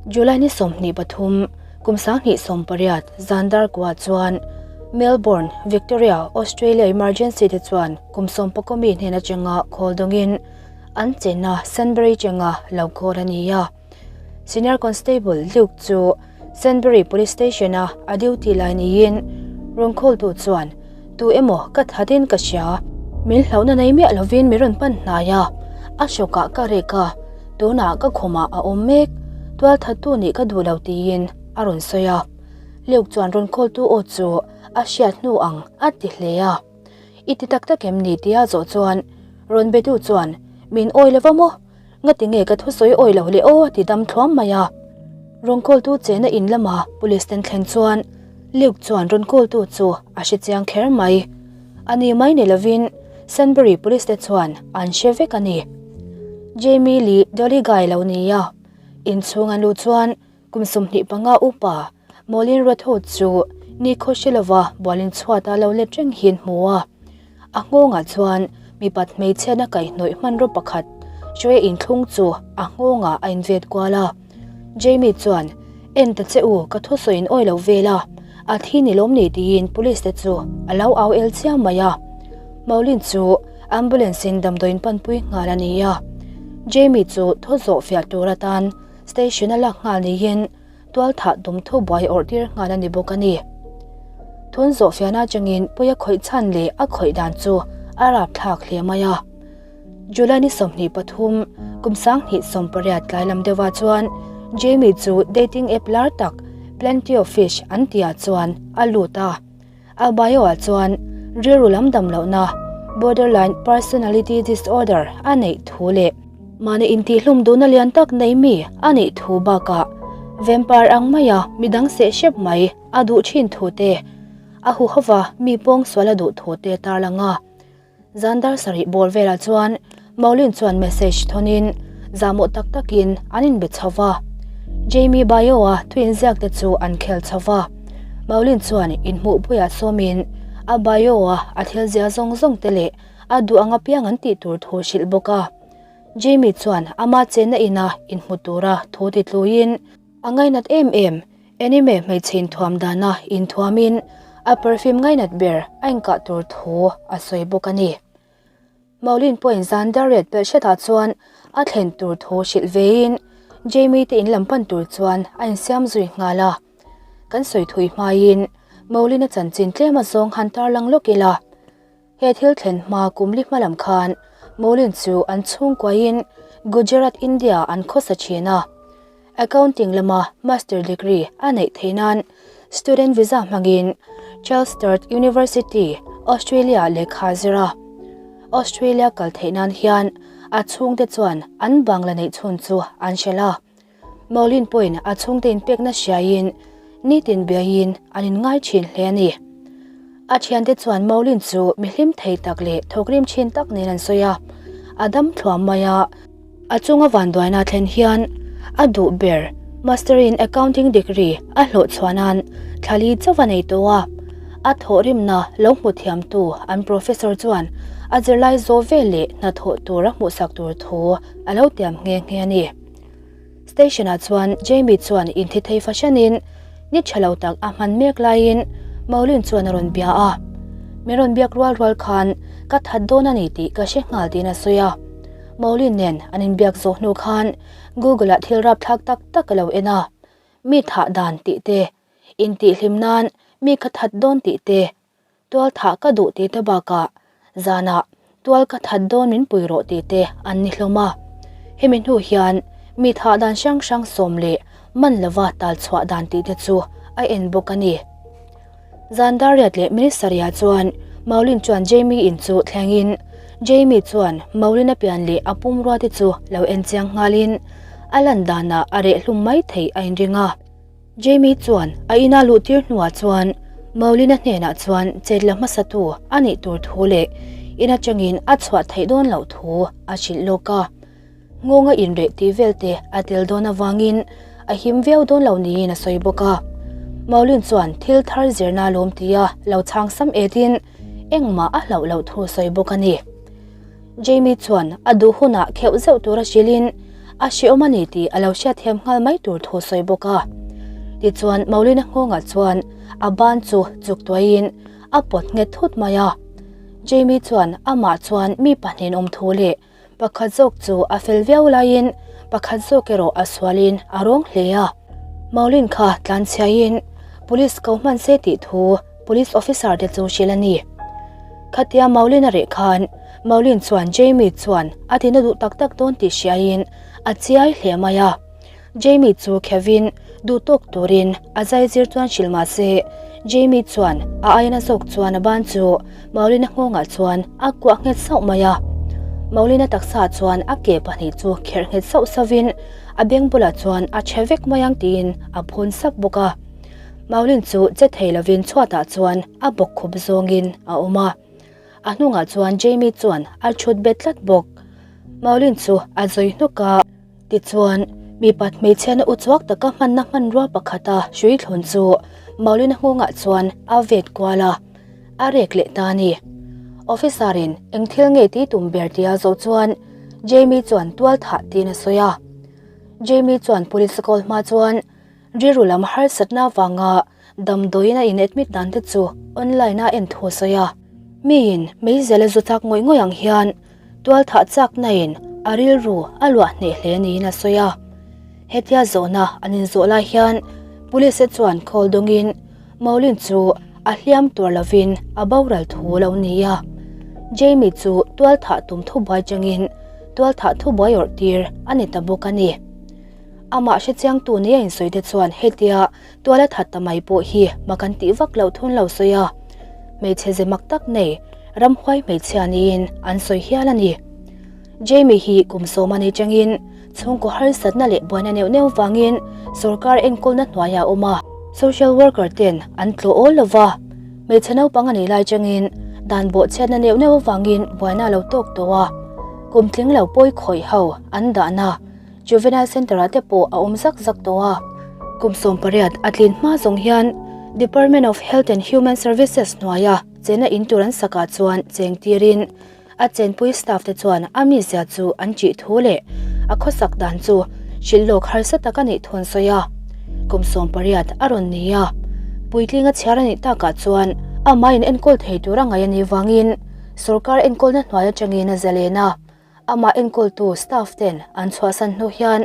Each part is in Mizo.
July ni 23, kum 2018 zan dar kua chuan Melbourne, Victoria, Australia emergency te chuan kum 11 mi hnen atanga call dawngin an chenna Sunbury chenga lo call a ni a. Senior Constable Luke chu Sunbury Police Station a a duty lai niin rawn call tu chuan tu emaw ka thatin ka hria, min hlauhna nei miah lovin min rawn pan hnai a, a hrawkah ka rek a, tunah ka khumah a awm mek, tual thattu nih ka duh lo tiin a rawn sawi a. Luke chuan rawn call tu aw chu a hriat hnu ang a ti hle a. I ti tak tak em ni tia zawh chuan rawn betu chuan min awi lova maw? Ngati nge ka thusawi awi lo le aw ti dam thluam mai a. Rawn call tu chena in lama police ten thlen chuan Luke chuan rawn call tu chu a hre chiang kher mai. A ni mai ni lovin Sunbury police te chuan an hre vek a ni. Jamie Lee Dolly Guy lo nia inchhung an luh chuan Kum 25 upa Maulin Rathod chu nikhaw hre lova bualin chhuata lo let reng hian hmu a. A nghawngah chuan mipat hmeichhiatna kaihhnawih hmanraw pakhat hruai inthlung chu a nghawngah a invet kual a. Jamie chuan, En ta che u, ka thusawi in awi lo vel a, a thi ni lawm ni tiin police te chu a lo au el chiam mai a. Maulin chu ambulance in damdawiin panpui nghal a ni a. Jamie chu thaw zawh fiah tur atan Station a lak nghal niin tual thah tum thu buai awrh tir nghal a ni bawk a ni. Thun zawh fiahna atangin pawi a khawih chhan leh a khawih dan chu a rapthlak hle mai a. July ni 23, kum 2018 tlai lam deuhah chuan Jamie chu dating app lar tak Plenty of Fish an tihah chuan a lut a. A bio-ah chuan rilru lam dam lohna, borderline personality disorder, a neih thu leh mahni intihhlum duhna lian tak nei mi a nih thu bakah vampire ang maia midang seh hrep mai a duh thin thu te, a huhova mi pawngsual a duh thu te tarlang a. Zan dar sarih bawr velah chuan Maulin chuan message thawnin zahmawh tak takin an inbe chho va. Jamie bio-a thu inziak te chu an khel chho va. Maulin chuan inhmuhpuiah sawmin a bio-a a thil zia zawng zawng te leh a duh ang apiang an tih tur thu hrilh bawk a. Jamie chuan ama chenna ina inhmu tura thu ti tluin a ngainat em em. Anime hmeichhe inthuam dana inthuamin a perfume ngainat ber a inkah tur thu a sawi bawk a ni. Maulin pawhin zan dar riat pelh hretah chuan a thlen tur thu hrilh vein Jamie te in lam pan tur chuan a insiam zui nghal a. Kan sawi thui hmaiin Maulin a chanchin tlem a zawng han tarlang lawk ila. He thil thlen hma kum li hma lam khan Maulin chu an chhungkuain Gujarat, India an khawsa thin a. Accounting lama master degree a neih theih nan student visa hmangin Charles Sturt University, Australia lehkha a zir a. Australia kal theih nan hian a chhungte chuan an bangla neih chhun chu an hrilh a. Maulin pawhin a chhungte inpekna hriaiin nitin biaiin an inngai thin hle a ni. A thiante chuan Maulin chu mi hlim thei tak leh thawkrim thin tak nen an sawi a, a dam thluam mai a. A chunga vanduaina thlen hian a duh ber Master in Accounting degree a hlawh chhuah nan thla li chauh a nei tawh a. A thawhrimna lo hmu thiamtu an professor chuan a zirlai zawh vel leh hnathawh tur a hmuhsak tur thu a lo tiam nghe nghe a ni. Station ah chuan Jamie chuan inthi thei fahranin ni tha lo tak a hman mek laiin Maulin chuan a rawn bia a. Min rawn biak rual rual khan ka that dawn a ni tih ka hre nghal tiin a sawi a. Maulin nen an inbiak zawh hnu khan Google ah thil rapthlak tak tak a lo en a. Mi thah dan tih te, intihhlim nan mi ka that dawn tih te, Tual thah ka duh tih te bakah zanah tual ka that dawn min pui rawh tih te an ni hlawm a. Hemi hnu hian mi thah dan hrang hrang sawm leh man lova tal chhuah dan tih te chu a en bawk a ni. Zan dar riat leh minute sarihah chuan Maulin chuan Jamie in chu thlengin Jamie chuan Maulin a pian leh a pumrua te chu lo en chiang nghalin a lan danah a reh hlum mai theih a inring a. Jamie chuan a ina luh tir hnuah chuan Maulina hnenah chuan chet la hmasatu a nih tur thu leh in atangin a chhuah theih dawn loh thu a hrilh lawk a. Ngawnga inreh tih vel te a tel dawn avangin a him viau dawn lo niin a sawi bawk a. Maulin chuan thil thar zirna lawm tia lo chhang sam etin engmah a hlauh loh thu a sawi bawk a ni. Jamie chuan a duh hunah kheuh zeuh tura hrilhin. a hrehawm a ni tih a lo hriatthiam nghal mai tur thu sawi bawk a. Tichuan Maulina nghawngah chuan a ban chu chuk tuaiin a pawt nghet thut mai a. Jamie chuan amah chuan mi pahnihin awm thu leh Pakhat zawk chu a fel viau laiin pakhat zawk erawh a sualin a rawng hle a. Maulin kha tlanchhiaiin Police ko hman se tih thu Police officer te chu hrilh a ni. Khatia Maulin a reh khan Maulin chuan Jamie chuan a tina duh tak tak dawn tih hriaiin a chiai hle mai a. Jamie chu Kevin duh tawk turin a zai zir chuan hrilh mah se, Jamie chuan a aina zawk chuan a ban chu Maulina nghawngah chuan a kuah nghet sauh mai a. Maulina taksa chuan a ke pahnih chu kherh nghet sauh sauhin a beng bulah chuan a che vek mai ang tiin a phun sap bawk a. Maulin chu che thei lovin chhuatah chuan a bawk khup zawngin a awm a. A hnungah chuan Jamie chuan a thut bet tlat bawk. Maulin chu a zawi hnawk a. Tichuan, mipat hmeichhiatna uchuak taka hmanna hmanrua pakhata hrui thlun chu Maulina nghawngah chuan a vet kual a, a rek leh ta a ni. Officer-in eng thil nge tih tum ber tia zawh chuan Jamie chuan tual thah tiin a sawi a. Jamie chuan police call hma chuan rilru lam harsatna avanga Damdawiin a in admit dan te chu online a en thu a sawi a. Miin meizel a zu chak ngawih ngawih ang hian tual thah chakna in a rilru a luah hneh hle niin a sawi a. Hetia zawhna an inzawh lai hian police te chuan call dawngin Maulin chu a hliam tur lovin a boral thu lo ni a. Jamie chu tual thah tum thubuai changin tual thah thubuai awrh tir a ni ta bawk a ni. Amah hrechiangtu nia insawi te chuan hetia Tuala that ta mai pawh hi ma kan tih vak loh thun lo sawi a, hmeichhe ze mak tak nei ramhuai hmeichhia niin an sawi hial a ni. Jamie hi kum sawma nei changin chhungkaw harsatna leh buaina neuh neuh vangin sorkar enkawlna hnuaiah a awm a, social worker ten an tlawh awl lo va, hmeichhe naupang a nih lai changin dan bawhchhiatna neuh neuh avangin buaina a lo tawk tawh a, kum tling lo pawi khawih ho an dahna Juvenile Centre ah te pawh a awm zak zak tawh a. Kum 18 a tlin hma zawng hian Department of Health and Human Services hnuaia chenna in tur an sakah chuan cheng tirin a chenpui staff te chuan a mizia chu an chih thu leh a khawsak dan chu hrilh lawk harsa tak a nih thu an sawi a. Kum 18 a rawn ni a, puitling a chhiar a nih takah chuan amah in enkawl thei tur a ngaih a nih vangin sorkar enkawlna hnuai atangin a zalen a. Amah enkawltu staff ten an chhuahsan hnu hian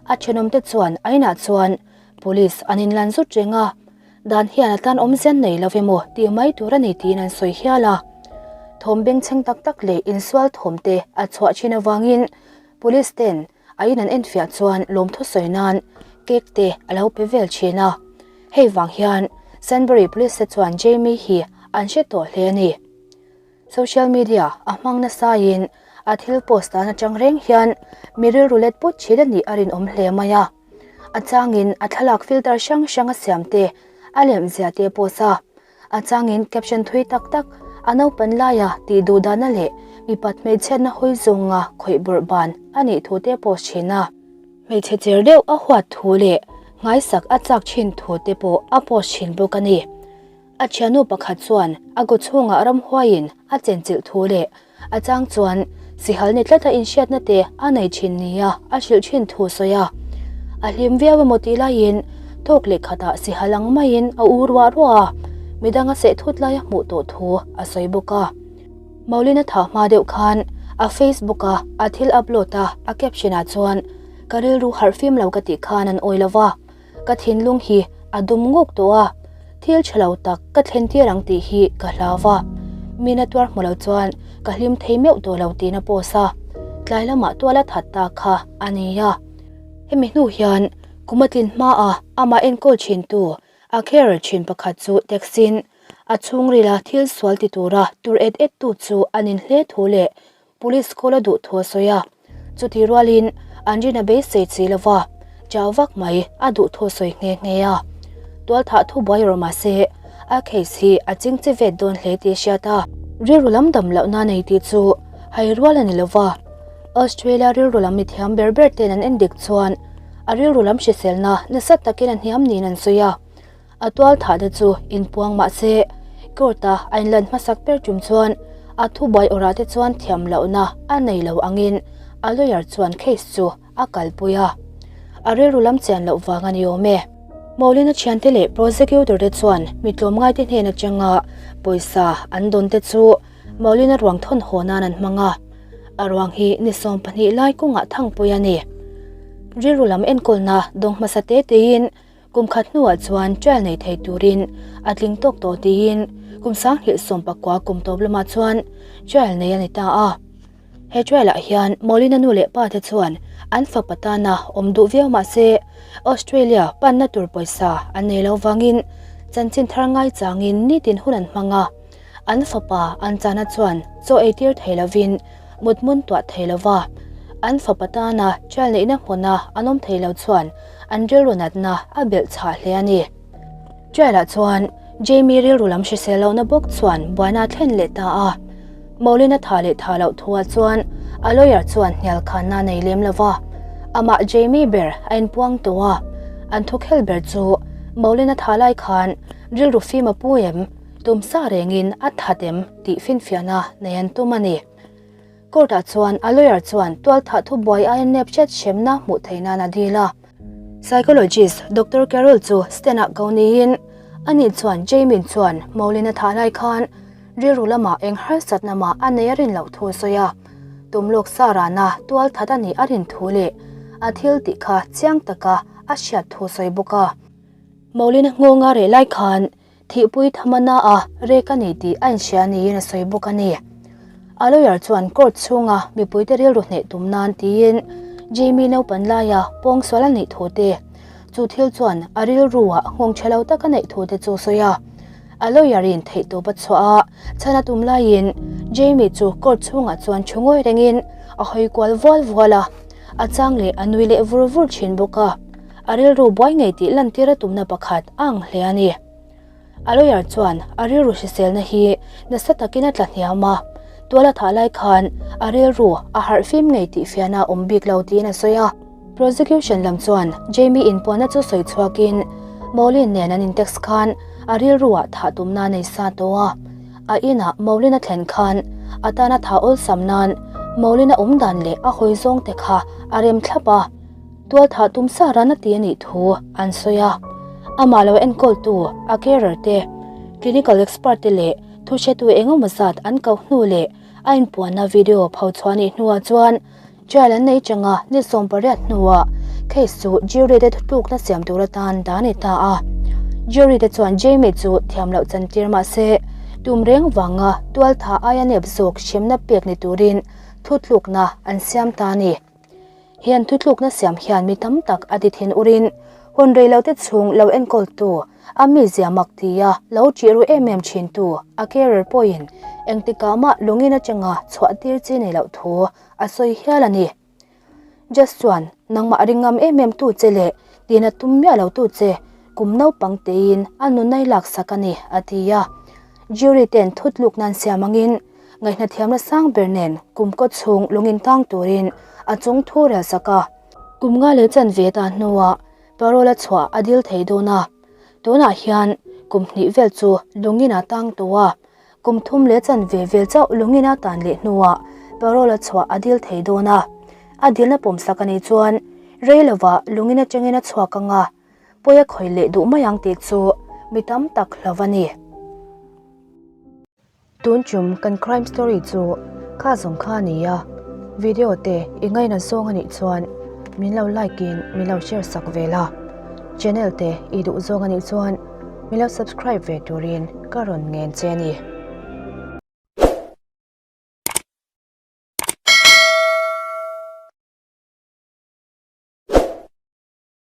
a thenawmte chuan a inah chuan police an inlan zut reng a, dan hian a tan awmzia nei lo emaw tih mai tur a ni tiin an sawi hial a. Thawm bengchheng tak tak leh insual thawm te a chhuah thin avangin police ten a in an enfiah chuan lawmthu sawi nan cake te a lo pe vel thin a. Hei vang hian Sunbury police te chuan Jamie hi an hre tawh hle a ni. Social media a hmang nasaiin a thil post dan atang reng hian mi rilru let put thin a nih a rinawm hle mai a. A changin a thlalak filter hrang hrang a siam te, a lemzia te post a. A changin caption thui tak tak a naupan laia tih duh dana leh mipat hmeichhiatna hawi zawnga khawih bawrh ban a nih thu te post thin a. Hmeichhe cher deuh a huat thu leh nghaisak a chak thin thu te pawh a post thin bawk a ni. A thiannu pakhat chuan a kaw chhungah ramhuaiin a chenchilh thu leh a chang chuan sihal ni tlata inhriatna te a nei thin nia a hrilh thin thu sawi a. A hlim viau emaw tih laiin thawk leh khatah sihal ang maiin a u ruah ruah a, midang a seh thut laia hmuh tawh thu a sawi bawk a. Maulina thah hma deuh khan a Facebook a a thil upload a a caption ah chuan Ka rilru harh fim lo ka tih khan an awi lova, Ka thinlung hi a dum nguk tawh a, thil tha lo tak ka thlen tir ang tih hi ka hlau va. Mina tuar hmu lo chuan ka hlim thei meuh tawh lo tiin a post a, tlai lamah tual a that ta kha a ni a. Hemi hnu hian kum a tlin hmaa amah enkawl thintu a carer thin pakhat chu text-in a chhungrila thil sual ti tura tur et et tu chu a nin hle thu leh Police call a duh thu a sawi a, chutih rualin an rin a beisei chi lova, chau vak mai a duh thu a sawi nghe nghe a. Tualthah thu buai rawh mahse a case hi a ching chi vet dawn hle tih a hriat a. Rilru lam dam lohna nei tih chu hai rual a ni lova, Australia rilru lam mithiam ber ber ten an endik chuan a rilru lam hriselna nasa takin a hniam niin an sawi a. A tual thah te chu inpuang mah se, court-a a inlan hmasak ber tum chuan a thubuai awrah te chuan thiam lohna a nei lo angin a lawyer chuan case chu a kalpui a, a rilru lam chian loh vang a ni awm e. Maulina thiante leh prosecutor te chuan mi tlawmngaite hnen atanga pawisa an dawn te chu Maulina ruang thawn haw nan an hmang a, a ruang hi ni 20 lai kawngah thangpui a ni. Rilru lam enkawlna dawng hmasa te tein kum khat hnuah chuan trial nei thei turin a tling tawk tawh tiin kum 2019 kum tawp lamah chuan trial nei a ni ta a. He trial-ah hian Molina nu leh pa te chuan an fapa tana awm duh viau mah se Australia panna tur pawisa an nei lo vangin chanchin thar ngai changin nitin hun an hmang a. An fapa an chana chuan chaw ei tir thei lovin mut hmun tuah thei lova an fapa tana trial neihna hmuna an awm thei lo chuan an rilru natna a belh chhah hle a ni. Trial-ah chuan Jamie rilru lam hrisel lohna bawk chuan buaina a thlen leh ta a. Maulina tha leh tha loh thuah chuan a lawyer chuan hnial khanna a nei lem lo va, amah Jamie ber a inpuang tawh a. An thukhel ber chu Maulina tha lai khan rilru fim a pu em, tum sa rengin a that em tih finfiahna nei an tum a ni. Court-ah chuan a lawyer chuan tualthah thubuai aia nep hret hremna hmuh theih nan a dil a. Psychologist Doctor Carol chu stand-ah ko niin ani chuan Jamin chuan Maulin a thah lai khan rilru lamah eng harsatna mah a nei a rin loh thu a sawi a. Tum lawk sa rana tualthat a nih a rin thu leh a thil tih kha chiang taka a hriat thu a sawi bawk a. Maulin a nghawng a reh lai khan Thihpui thamana a rek a ni tih a inhria niin a sawi bawk a ni. A lawyer chuan court chhunga mipuite rilru hneh tum nan tiin Jamie naupan laia pawngsual a neih thu te, chu thil chuan a rilruah nghawng tha lo tak a neih thu te chu a sawi a. A lawyer in theihtawp a chhuah a, chhan a tum laiin Jamie chu court chhungah chuan thu ngawi rengin a hawi kual vual vual a, a chang leh a nui leh vur vur thin bawk a. A rilru buai ngei tih lantir a tumna pakhat a ang hle a ni. A lawyer chuan a rilru hriselna hi nasa takin a tla hniam a, tual a thah lai khan a rilru a harh fim ngei tih fiahna a awm bik lo tiin a sawi a. Prosecution lam chuan Jamie inpuanna chu sawi chhuakin Maulin nen an intext khan a rilruah thah tumna a nei sa tawh a. A inah Maulin a thlen khan a tana thah awlsam nan Maulin a awm dan leh a hawi zawng te kha a rem thlap a. Tualthah tum sa ran a ti a nih thu an sawi a, amah lo enkawltu a carer te, clinical expert te leh thuhretu engemaw zat an koh hnu leh a inpuanna video phochhuah nih hnuah chuan trial an nei changa ni 18 hnuah case chu jury te thutlukna siam tur atan dah a ni ta a. Jury te chuan Jamie chu thiam loh chantir mah se tum reng vanga tualthah aia nep zawk hremna pek ni turin thutlukna an siam ta a ni. Hian thutlukna siam hian mi tam tak a ti thin urin hun rei lo te chhung lo enkawltu a mizia mak tia lo ṭih ru em em ṭhintu a carer pawhin engtikah mah lungin atanga chhuah tir chi nei loh thu a sawi hial a ni. Jess chuan nangmah ringam em em tu che leh tina tum miah lo tu che kum naupang tein a nunai laksak a ni a ti a. Jury ten thutluk nan siam angin Ngaihna thiamna sang ber nen kum kaw chhung lungin tang turin a chung thu rel sak a. Kum nga leh chanve ta hnuah parole a chhuah a dil thei dawn a. Tunah hian kum hnih vel chu lungin a tang tawh a. Kum thum leh chanve vel chauh lungin a tan leh hnuah parole a chhuah a dil thei dawn a. A dilna pawmsak a nih chuan rei lovah lungin atangin a chhuak ang a, pawi a khawih leh duh mai ang tih chu mi tam tak hlo a ni. Tun chum kan crime story chu kha zawng kha a ni a, video te i ngaina zawng a nih chuan min lo like in min lo share sak ve la, channel te i duh zawng a nih chuan min lo subscribe ve turin ka rawn ngen che a ni.